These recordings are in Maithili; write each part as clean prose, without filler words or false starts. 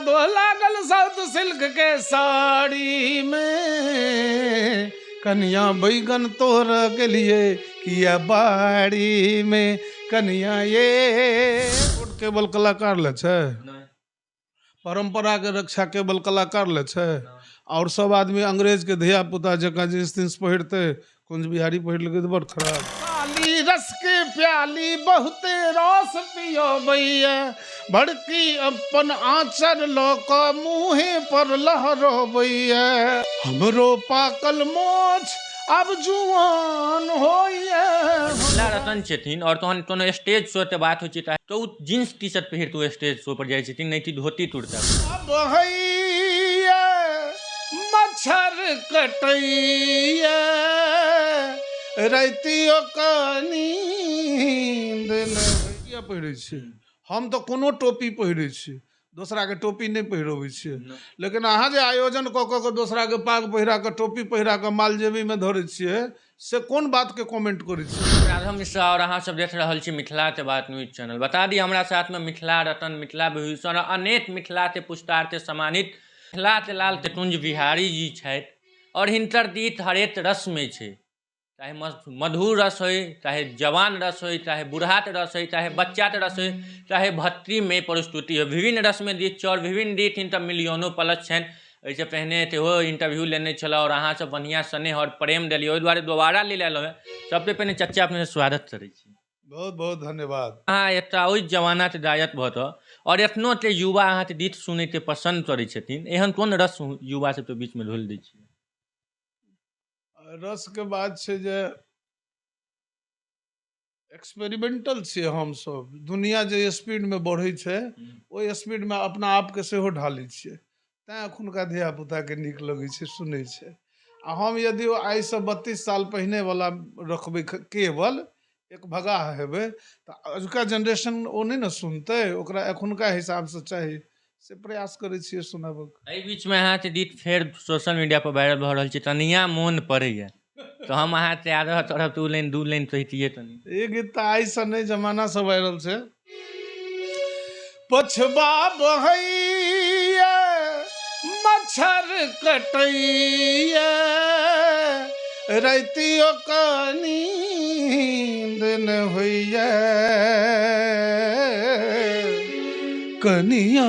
कादो लागल साउथ सिल्क के साड़ी में, कनिया बैगन तोड़ गेलिए किया बाड़ी में, कनिया ये। केवल कलाकार ले छै, परंपरा के रक्षा केवल कलाकार ले छै, और सब आदमी अंग्रेज के धिया पुता जकाँ जींस तींस पहिरते, कुंज बिहारी पहिर लेके तऽ बड़ खराब। काली रस के प्याली बहुते रस पियबैया, बड़की अपन आँचर लऽ कऽ मुँहे पर लहरबैया, हमरो पाकल मोछ आब जुआन होइया। मिथिला रतन छथिन और तहन कोनो स्टेज शो के बात होइ छै तऽ ओ जींस टी शर्ट पहिर कऽ स्टेज शो पर जाइ छथिन, नहि कि धोती कुर्ता। अब हैया मच्छर कटैया, रातियो क नींद नहि। पहिरै छी हम तऽ कोनो टोपी पहिरै छी, दोसराके टोपी नहि पहिरबै छियै, लेकिन अहाँ जे आयोजन कऽ कऽ दोसराके पाग पहिरा कऽ टोपी पहिरा कऽ माल जेबीमे धरै छियै, से कोन बातके कमेंट करै छियै? राघव मिश्रा और अहाँ सब देख रहल छी मिथिला के बात न्यूज चैनल। बता दी हमरा साथ में मिथिला रतन, मिथिला विभूषण और अनेक मिथिला के पुरस्कार के सम्मानित मिथिला के लाल कुंज बिहारी जी छथि और हिनकर गीत हरेक रस में छै, चाहे मधुर रस होइ, चाहे जवान रस होइ, चाहे बूढ़ाके रस होइ, चाहे बच्चाके रस होइ, चाहे भक्तिमे प्रस्तुति होइ, विभिन्न रसमे गीत छै और विभिन्न गीत हिनकर मिलियनो प्लस छनि। एहिसँ पहिने सेहो इंटरव्यू लेने छलहुँ और अहाँसभ बढ़िआँ स्नेह और प्रेम देलियै, ओहि दुआरे दोबारा ले एलहुँ हेँ। सबसँ पहिने चचा अपनेसँ स्वागत करै छी। बहुत बहुत धन्यवाद। अहाँ एकटा ओहि जमानाके गायक भऽ कऽ और एखनो के युवा अहाँके गीत सुनैके पसन्द करै छथिन, एहन कोन रस युवा सबके बीचमे घोलि दै छियै? रसके बात छै जे एक्सपेरिमेंटल छियै हमसभ, दुनिया जे स्पीडमे बढ़ै छै ओहि स्पीडमे अपना आपके सेहो ढालै छियै, तैँ एखुनका धियापुताके नीक लगै छै, सुनै छै। आ हम यदि आइसँ 32 साल पहिनेवला रखबै, केवल एक भगाह हेबै तऽ अजुका जेनरेशन ओ नहि ने सुनतै, ओकरा एखुनका हिसाबसँ चाही, से प्रयास करै छियै सुनाबऽके। एहि बीचमे अहाँके गीत फेर सोशल मीडिया पर वायरल भऽ रहल छै, तनिया मोन पड़ैया, तऽ हम अहाँके आग्रह करब तऽ ओ लाइन दू लाइन कहितियै तनी। ई गीत तऽ आइसँ नहि, जमानासँ वायरल छै। पछबा बहैया मच्छर कटैया, रातियो क नींद न होइया, कनिया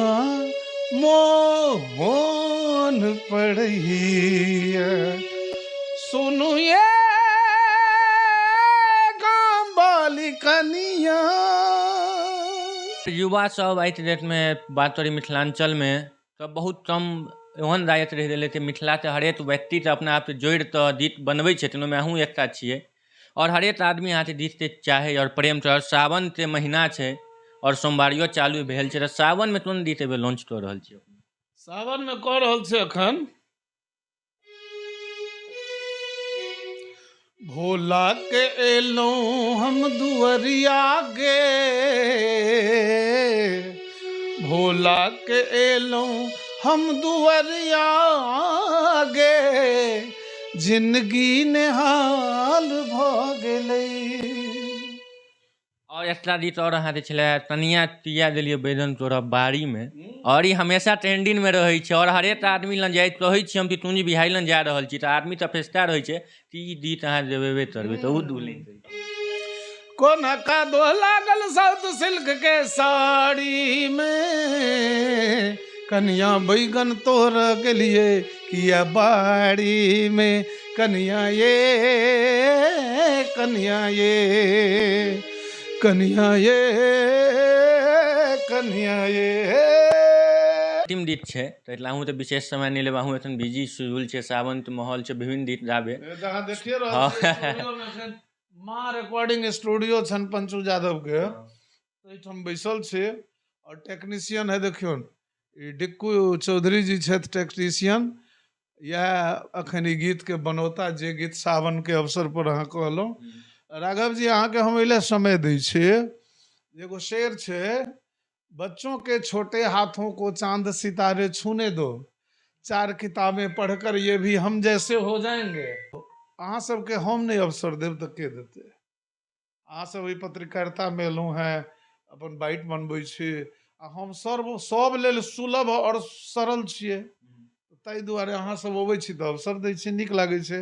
मोहन पड़ैया, सुनू ये गाम वाली कनिया। युवा सब आइ के डेट में बात करी मिथिलांचल में तऽ बहुत कम एहन गायक रहि गेलै कि मिथिलाके हरेक व्यक्तिके अपना आपके जोड़ि कऽ गीत बनबै छथिन, ओहिमे अहूँ एकटा छियै और हरेक आदमी अहाँके गीतके चाहै और प्रेम करत। सावनके महीना छै और सोमवारियो चालू भेल छै, तऽ सावनमे कोन गीत एहिबेर लॉन्च कऽ रहल छियै? सावनमे कऽ रहल छै एखन भोला के एलहुँ हम दुअरिया गे, भोला के एलहुँ हम दुअरिया गे, जिनगी नेहाल भऽ गेलै। और एकटा गीत और अहाँके छलै तनिया तिया देलियै बैगन तोरा बाड़ीमे, और ई हमेशा ट्रेंडिंगमे रहै छै और हरेक आदमी लग जाइत कहै छी हम कि कुंज बिहारी लग जा रहल छी तऽ आदमी तऽ फेसता रहै छै कि ई गीत अहाँ जबेबे करबै, तऽ ओ दू लाइन। कोना कादो लागल साउथ सिल्क के साड़ी में, कनिया बैगन तोड़ गेलिए किया बाड़ी में, कनिया ये कनिया ये कनिया ये कनिया ये। अंतिम गीत छै तऽ एहिला अहूँ तऽ विशेष समय नहि लेब, अहूँ एखन बिजी शेड्यूल छै, सावनके माहौल छै, विभिन्न गीत गाबै। अहाँ देखिए रहल छियै स्टूडियोमे एखन माँ रिकॉर्डिंग स्टूडियो छनि पंचू यादवके, एहिठाम बैसल छी और टेक्नीशियन है, देखियौ ई डिक्कू चौधरी जी छथि टेक्नीशियन, इएह अखन ई गीतके बनौता, जे गीत सावनके अवसर पर अहाँ कहलहुँ। राघव जी अहाँके हम एहि लए समय दै छी, एगो शेर छै, बच्चों के छोटे हाथों को चांद सितारे छूने दो, चार किताबें पढ़कर ये भी हम जैसे हो जाएंगे। अहाँ सबके हम नहि अवसर देब तऽ के देतै? अहाँ सब एहि पत्रकारितामे एलहुँ हेँ, अपन बाइट बनबै छी, आ हम सब लेल सुलभ आओर सरल छियै, ताहि दुआरे अहाँ सब अबै छी तऽ अवसर दै छी, नीक लागै छै।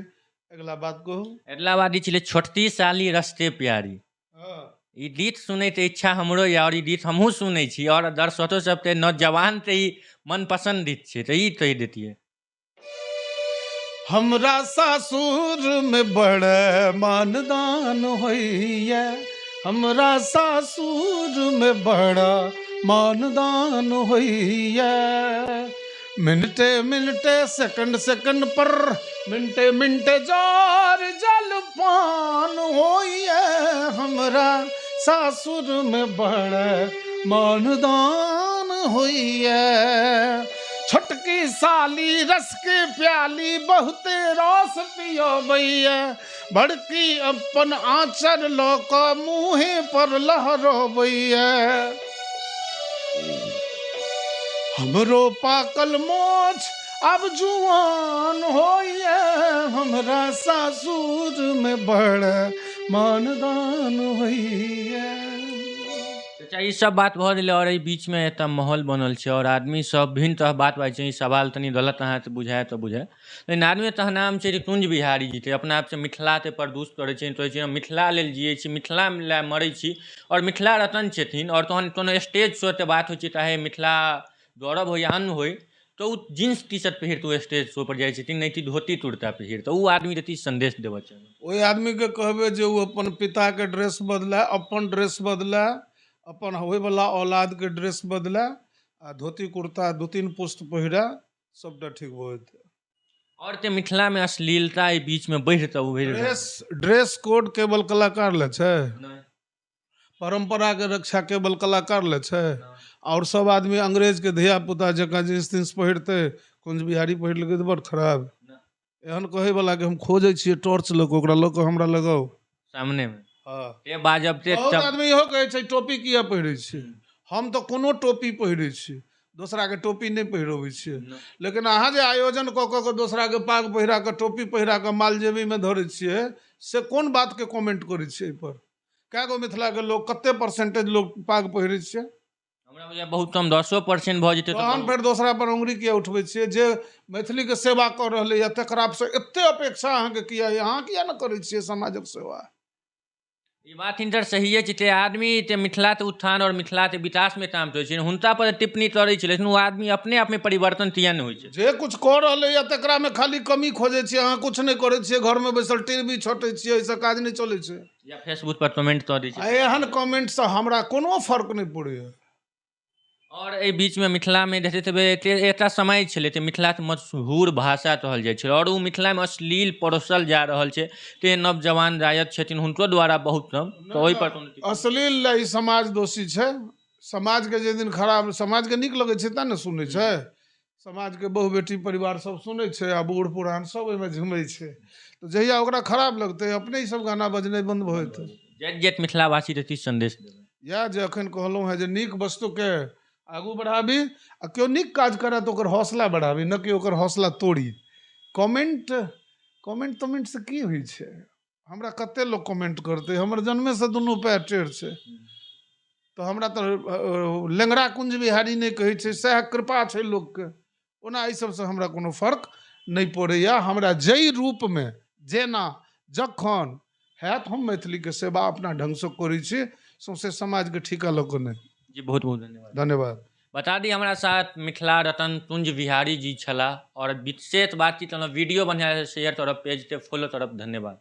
अगिला बात कहू। अगिला बात ई छलै छोटकी साली रस्ते प्यारी। ई गीत सुनैके इच्छा हमरो यऽ आओर ई गीत हमहूँ सुनै छी आओर दर्शको सबके नौजवान के ई मनपसन्द गीत छै, तऽ ई कहि दैतियै। हमरा सासुर में बड़ मानदान होइए, हमरा सासुर में बड़ा मानदान होइए। मिनटे मिनटे सेकंड सेकंड पर मिनटे मिनटे जार जलपान होइए, हमरा सासुर में बड़ मानदान होइए। छोटकी साली रस के प्याली बहुते रस पियबैए, बड़की अपन आँचर लऽ कऽ मुँहे पर लहरबैए। हमरो पाकल मोछ अब जुआन होइए, हमरा सासुर में बड़ मानदान होइए। चाचा ई सब बात भऽ गेलै आओर एहि बीचमे एकटा माहौल बनल छै आओर आदमी सब विभिन्न तरह बात बाजै छै। ई सवाल तनी गलत अहाँके बुझाए तऽ बुझाए, लेकिन आदमी तहन नाम छै जे कुञ्ज बिहारी जी छै, अपना आपसँ मिथिलाके प्रदूष करै छै, कहै छै हम मिथिला लेल जियै छी, मिथिला लए मरै छी आओर मिथिला रतन छथिन। आओर तहन कोनो स्टेज शोके बात होइ छै, चाहे मिथिला गौरव होइ या अन्य होइ, तऽ ओ जीन्स टी शर्ट पहिर कऽ ओ स्टेज शो पर जाइ छथिन, नहि कि धोती कुर्ता पहिर। तऽ ओ आदमीके की सन्देश देबऽ चाहबै? ओहि आदमीके कहबै जे ओ अपन पिताके ड्रेस बदलाय, अपन ड्रेस बदलाय, अपन होइवला औलादके ड्रेस बदलाय आ धोती कुर्ता 2-3 पुस्त पहिराय, सबटा ठीक भऽ जेतै। आओर ते मिथिलामे अश्लीलता एहि बीचमे बढ़ि कऽ उभरि रहल। ड्रेस कोड केवल कलाकार लए छै, परम्पराके रक्षा केवल कलाकार लए छै, आओर सब आदमी अंग्रेजके धिया पुता जकाँ जींस तींस पहिरतै, कुञ्ज बिहारी पहिर लेलकै तऽ बड़ खराब। एहन कहैवलाके हम खोजै छियै टॉर्च लऽ कऽ, ओकरा लऽ कऽ हमरा लगाउ सामनेमे। हँ। ते बाजब ते बहुत आदमी इहो कहै छै टोपी किया पहिरै छी, हम तऽ कोनो टोपी पहिरै छी, दोसराके टोपी नहि पहिरबै छियै। लेकिन अहाँ जे आयोजन कऽ कऽ के दोसराके पाग पहिरा कऽ टोपी पहिरा कऽ माल जेबीमे धरै छियै, से कोन बातके कमेंट करै छियै एहिपर? कए गो मिथिलाके लोक, कते परसेंटेज लोक पाग पहिरै छियै? हमरा बुझाइए बहुत कम, 10% भऽ जेतै तऽ तहन बहुत। फेर दोसरा पर उंगली किया उठबै छियै? जे मैथिलीके सेवा कऽ रहलैए तकरासँ एते अपेक्षा अहाँके किया यऽ? अहाँ किया नहि करै छियै समाजक सेवा? ई बात हिनकर सहिए छै। ते आदमी ते मिथिलाके उत्थान आओर मिथिलाके विकासमे काम करै छै, हुनका पर टिप्पणी करै छै, लेकिन ओ आदमी अपने आपमे परिवर्तन किया नहि होइ छै? जे कुछ कऽ रहलैए तकरामे खाली कमी खोजै छियै, अहाँ कुछ नहि करै छियै, घरमे बैसल टीवी छटै छियै, एहिसँ काज नहि चलै छै। या फेसबुक पर कमेंट कऽ दै छै। आ एहन कमेंटसँ हमरा कोनो फर्क नहि पड़ैए। आओर एहि बीचमे मिथिलामे देखैत हेबै एकटा समय छलै तऽ मिथिलाके मशहूर भाषा कहल जाइ छलै आओर ओ मिथिलामे अश्लील परोसल जा रहल छै, ते नवजवान गायक छथिन हुनको द्वारा बहुत कम, तऽ ओहिपर कोनो टिप्पणी? अश्लील लए ई समाज दोषी छै। समाजके जे दिन खराब, समाजके नीक लगै छै तैँ ने सुनै छै, समाजके बहु बेटी परिवार सब सुनै छै आ बूढ़ पुरान सब ओहिमे झुमै छै। तऽ जहिया ओकरा खराब लगतै अपने ई सब गाना बजनाइ बन्द भऽ जेतै। जाइत जाइत मिथिलावासी के की सन्देश देबै? इएह जे एखन कहलहुँ हेँ जे नीक वस्तुके आगू बढ़ाबी आ केओ नीक काज करए तऽ ओकर हौसला बढ़ाबी, न कि ओकर हौसला तोड़ी। कमेंट तमेंटसँ की होइ छै? हमरा कते लोक कमेंट करतै? हमर जन्मेसँ दुनू पैर टेढ़ छै, तऽ हमरा तऽ लेंगड़ा कुञ्ज बिहारी नहि कहै छै, सएह कृपा छै लोकके। ओना एहि सबसँ हमरा कोनो फर्क नहि पड़ैए। हमरा जाहि रूपमे जेना जखन हैत हम मैथिलीके सेवा अपना ढङ्गसँ करै छी, सौँसे समाजके ठीका लऽ कऽ नहि। जी बहुत बहुत धन्यवाद। धन्यवाद। बता दी हमरा साथ मिथिला रतन कुञ्ज बिहारी जी छलाह आओर विशेष बातचीत वीडियो बढ़िआँ शेयर करब, पेजके फॉलो करब। धन्यवाद।